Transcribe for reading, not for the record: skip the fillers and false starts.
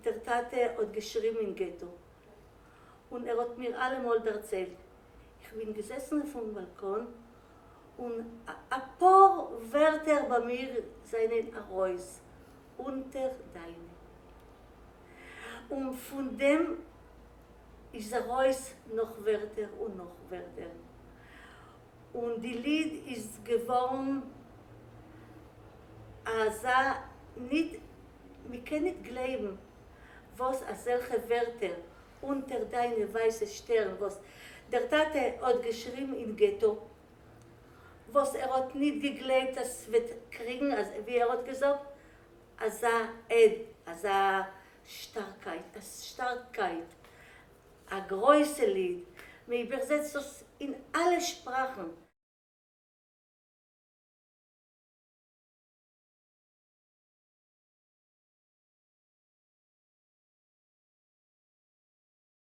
דער טאַטע האָט געשריבן אין געטאָ. און ער האָט מיר אַלע מאָל דערציילט. איך בין געזעסן אויפֿן באַלקאָן און אַ פּאָר ווערטער בײַ מיר זײַנען אַרויס, אונטער דײַנע. און פֿון דעם איז אַרויס נאָך ווערטער און נאָך ווערטער. און די ליד איז געוואָרן אַזאַ ניט, מ'קען ניט גלייבן וואָס אַזעלכע ווערטער אונטער דײַנע ווײַסע שטערן וואָס דער טאַטע האָט געשריבן אין געטאָ, וואָס ער האָט ניט געגלייבט אַז ס'וועט קריגן, ווי ער האָט געזאָגט, אַזאַ עד, אַזאַ שטאַרקייט, אַ שטאַרקייט, אַ גרויסע ליד, מ'איבערזעצט דאָס אין אַלע שפּראַכן.